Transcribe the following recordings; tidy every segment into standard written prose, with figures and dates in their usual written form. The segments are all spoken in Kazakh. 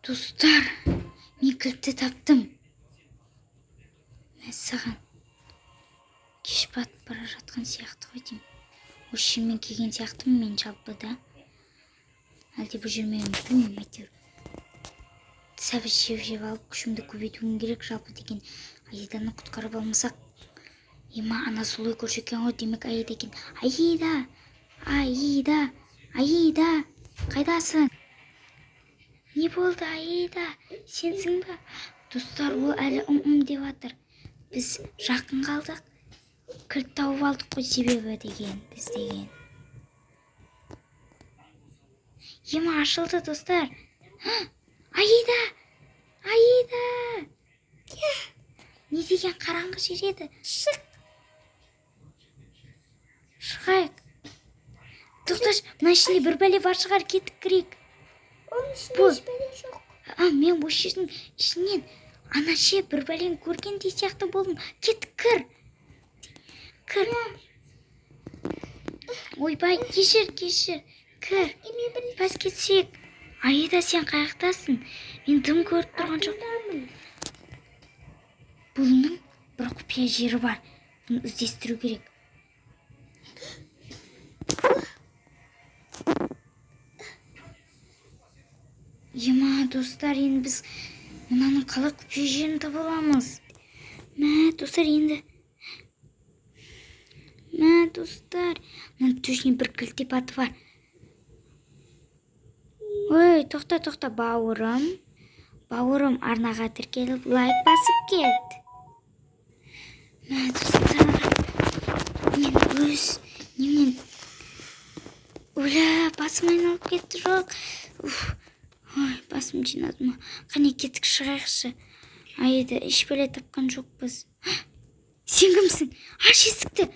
Достар, мен кілтті таптым. Мәссаған. Кеш батып бара жатқан сияқты ғой деймін. Осы жермен келген сияқтымын мен жалпы да. Әлде бұл жермен білмеймін әйтеуір. Сәбіз жеп-жеп алып күшімді көбейтуім керек жалпы деген. Аиданы құтқарып алмасақ. Ема, ана сұлу көрші екен ғой, демек Аида екен. Аида! Аида! Аида! Қайдасың? Не болды, Аида? Сенсің бе? Достар, ол әлі ым-ым деп жатыр. Біз жақын қалдық. Кілт тауып алдық қой себебі деген, біз деген. Ема, ашылды, достар. Аида! Аида! Не деген қараңғы жер еді? Шық. Шығайық. Тоқташы, мына ішінде бір бәле бар шығар, кеттік кірейік. Оның ішінде Бұл. еш бәле жоқ. А, мен осы жердің ішінен ана ше бір бәлені көргендей сияқты болдым. Кеттік, кір. Кір. Ойбай, кешір, кешір. Кір. Пәске түсейік. Аида, сен қаяқтасың? Мен дым көріп тұрған жоқ. Артындамын. Бұның бір құпия жері бар. Бұны іздестіру керек. Ема, достар, енді біз мынаның қалай құпия жерін таба аламыз? Мә, достар, енді. Мә, достар, мынаның төсіне бір кілтеп аты бар. Ой, тоқта, тоқта, бауырым. Бауырым, арнаға тіркеліп, лайк басып кет. Мә, достар, мен өз немен Оля, басым айналып кетті жоқ. Уф. Ой, басым жинадым. Қане, кеттік, шығайықшы. Аида, еш бәле тапқан жоқпыз. Сен кімсің? Аш есікті.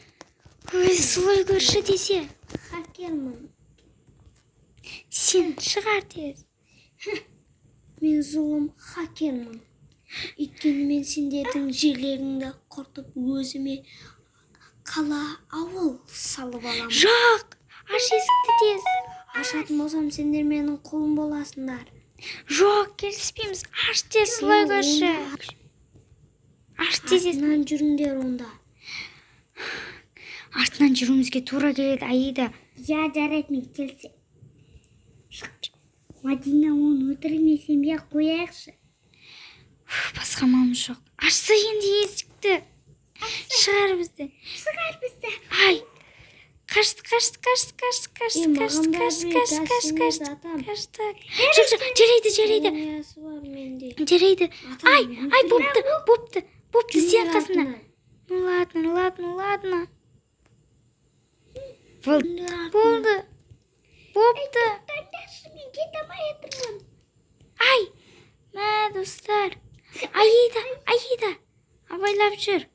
Ой, солай көрші десе. Хакермін. Сен шығар тез. Мен зұлым хакермін. Өйткені мен сендердің жерлеріңді құртып өзіме қала, ауыл салып аламын. Жоқ, аш есікті тез. Ашатын болсам, сендер менің құлым боласыңдар. Жоқ, келіспейміз. Аш тез, солай көрші. Аш тез есікті. Артынан жүріңдер онда. Артынан жүруімізге тура келеді, Аида. Я, жарайды, мен келсе. Шық. Мадина, оны өлтірмесем бе қояйықшы. Уф, басқа амалымыз жоқ. Ашса енді есікті. Шығар бізді. Шығар бізді. Ай, қаштық, қаштық, қаштық, қаштық, қаштық, қаштық, қаштық, қаштық, қаштық, қаштық, қаштық. Жоқ, жоқ, жарайды, жарайды. Молниясы бар менде. Жарайды. Атам, Ай, ай, бопты, бопты, бопты, сен Жүріңдер қасына. артынан. Ну ладно, ладно, ладно. Болды, Жүріңдер артынан. болды. Бопты. Тоқтаңдаршы, мен кете алмай отырмын. Ай, мә, достар. Аида, Аида, абайлап жүр.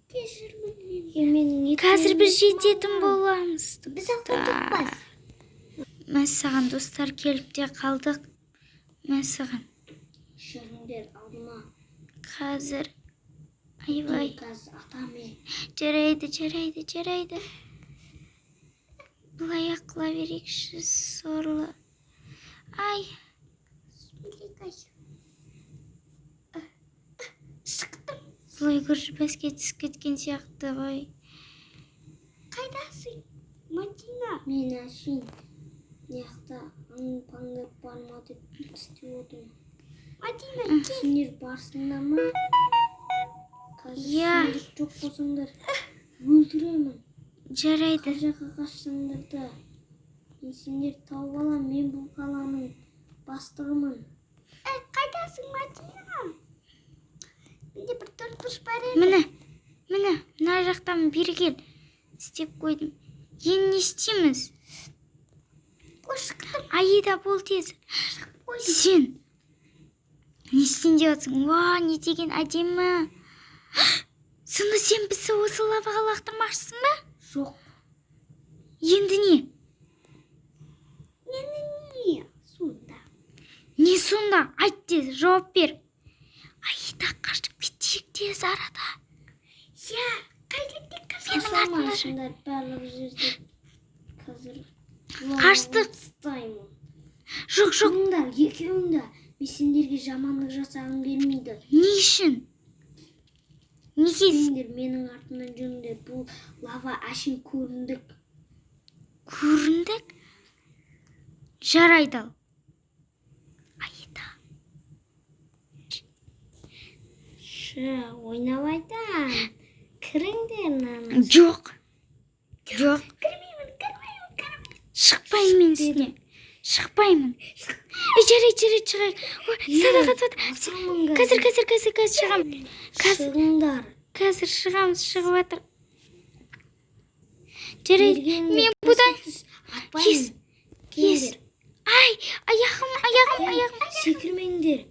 Кешірмін мені. Қазір біз жететін боламыз. Біз алған жоқпыз. Мәссаған, достар, келіп те қалдық. Мәссаған. Жүріңдер алдыма. Қазір. Айбай. Қазір атам мен. Жарайды, жарайды, жарайды. Былай ақ қыла берейікші, сорлы. Ай, Шықтым. Былай көрші бәске түсіп кеткен сияқты ғой. Қайдасың? Мадина. Мен әшейін мына аң-паңдар бар ма деп істеп отырмын. Мадина, кел. Сендер барсыңдар ма? Қазір Иә. сендер жоқ болсаңдар өлтіремін. Жарайды. Қай жаққа қашсаңдар да мен сендерді тауып аламын. Мен бұл қаланың бастығымын. Қайдасың, Мадина? Менде бір төртбұрыш бар еді. Міне, міне, мына жақтан бері кел. Істеп қойдым. Енді не істейміз? Шықтым. Аида, бол тез. Сен не істейін деп жатсың? Уа, не деген әдемі. Сонда сен бізді осы лаваға лақтырмақшысың ба? Жоқ. Енді не? Енді не? Сонда. Не сонда? Айт тез, жауап бер. Аида, қашып кетейік тез арада. Я, қай жерде Менің артымда жүр. Қашамайсыңдар барлық жерде. Қазір Қаштық. тастаймын. Жоқ, жоқ. Тұрыңдар, екеуің де. Мен сендерге жамандық жасағым келмейді. Не үшін? Неге? Сендер менің артымнан жүріңдер. Бұл лава әшейін көріндік. Көріндік? Жарайды, ал. Аида. Шы, ойнап айтам. Кіріңдер мынаны. Жоқ. Жоқ. Кірмеймін, кірмеймін, кірмеймін. Шықпаймын мен үстіне. Шықпаймын. Ей, жарайды, жарайды, шығайық. Ой, садақа, садақа. Асамын. Қазір, қазір, қазір, қазір шығамын. Қазір, Шығыңдар. қазір шығамыз, шығып жатыр. Жарайды, Бергенде мен бұдан атпаймын. Ес, ес. Ай, аяғым, аяғым, аяғым. Секірмеңдер.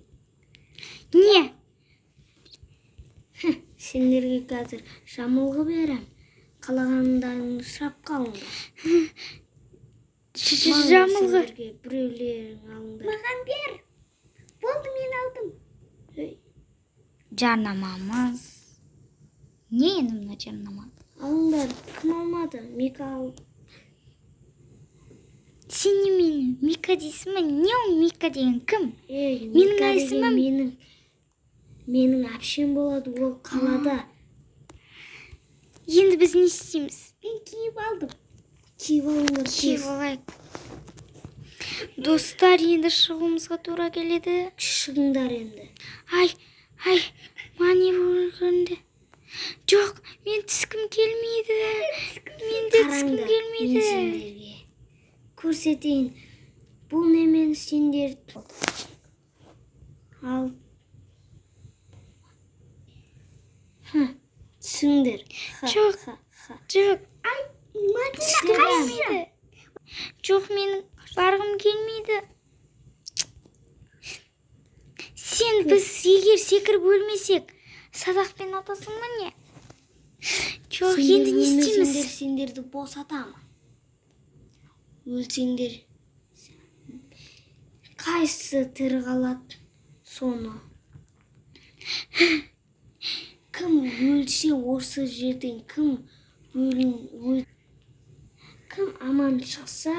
Не? Сендерге қазір жамылғы берем. Қалағандарыңды сұрап қалыңдар. Маған Жамылғы. сендерге біреулерің алыңдар. Маған бер. Болды, мен алдым. Ей, Жарнамамыз. Не енді мына жарнама? алыңдар. Кім алмады? Мика ал. Сен не мені Мика дейсің бе? Не ол Мика деген кім? Ей, Менің Мика деген есімім- менің әпшем болады, ол қалада. Енді біз не істейміз? Мен киіп алдым. Киіп алыңдар. Киіп Тез. алайық. Достар, енді шығуымызға тура келеді. Шығыңдар енді. Ай, ай, маған не көрінді? Жоқ, мен түскім келмейді. Мен де түскім Қараңдар, мен келмейді. сендерге көрсетейін. Бұл немен сендер ал. Ха, түсіңдер. Ха, Жоқ. ха, ха. Жоқ, түскім Мадина, келмейді. Жоқ, менің барғым келмейді. Сен біз егер секіріп өлмесек, садақпен атасың ба не? Жоқ, Сендер енді не өлмесеңдер, істейміз? сендерді босатамын. Өлсеңдер, қайсысы тірі қалады, соны. Кім өлсе осы жерден, кім өлін, кім аман шықса,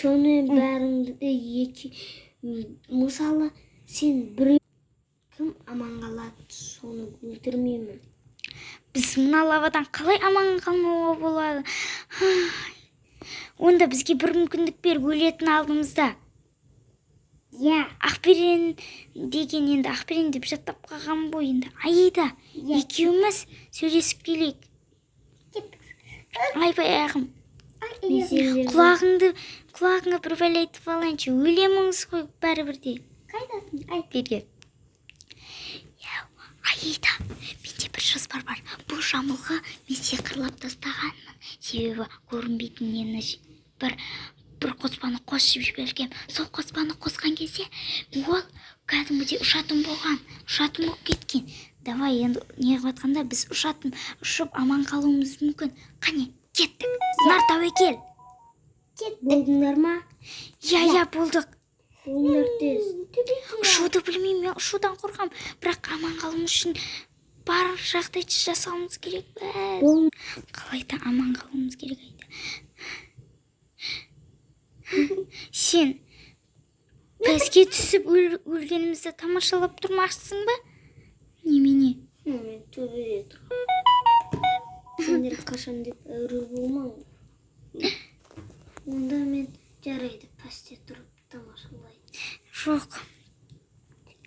сонымен бәріңді де екі, мысалы, сен біреу, кім аман қалады, соны өлтірмеймін. Біз мына лавадан қалай аман қалмауға болады? Ай, онда бізге бір мүмкіндік бер өлетін алдымызда. Иә. Ақберен деген енді Ақберен деп жаттап қалған ғой енді. Аида, Иә. екеуміз сөйлесіп келейік. Айбай, аяғым. Мен сендерді Құлағыңа бір бәле айтып алайыншы. Өлеміз ғой бәрібір де. Қайдасың? Айт. Бері. Иә, Аида, менде бір жоспар бар. Бұл жамылғы мен сиқырлап тастағанмын. Себебі көрінбейтін нені бір қоспаны қосып жібергем. Сол қоспаны қосқан кезде ол кәдімгідей ұшатын болған, ұшатын болып кеткен. Давай енді не қылып жатқанда біз ұшатын, ұшып аман қалуымыз мүмкін. Қане, кеттік. Нар тәуекел. Болдыңдар ма? Иә, иә, болдық. Болыңдар тез. Ұшуды білмеймін, мен ұшудан қорқамын. Бірақ аман қалуымыз үшін бар жағдайды жасауымыз керек біз. Бол. Қалай да аман қалуымыз керек, Айда. Сен бізге түсіп өлгенімізді тамашалап тұрмақшысың ба? Немене? Мен төбеде тұрмын. Сендер қашан деп әуре болмаңдар. Онда мен жарайды пәсте тұрып тамашалайын. Жоқ.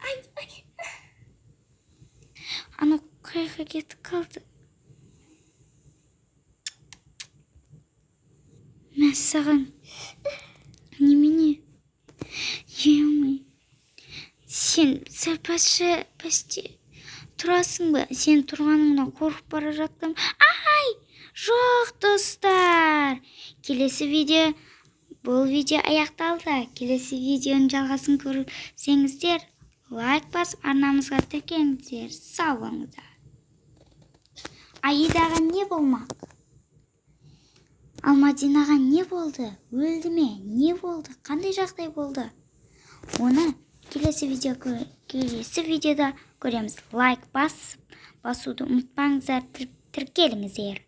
Ай, ай. Анау қайға кетіп қалды? Мәссаған. Немене? Ё. Сен сәл пәсте тұрасың ба? Сен тұрғаныңнан қорқып бара жаттым. Ай! Жоқ, достар. Келесі видео, бұл видео аяқталды. Келесі видеоның жалғасын көрсеңіздер, лайк басып арнамызға тіркеліңіздер. Сау болыңыздар. Аидаға не болмақ? Ал Мадинаға не болды? Өлді ме? Не болды? Қандай жағдай болды? Оны келесі видеода көреміз. Лайк басып, басуды ұмытпаңыздар, тіркеліңіздер.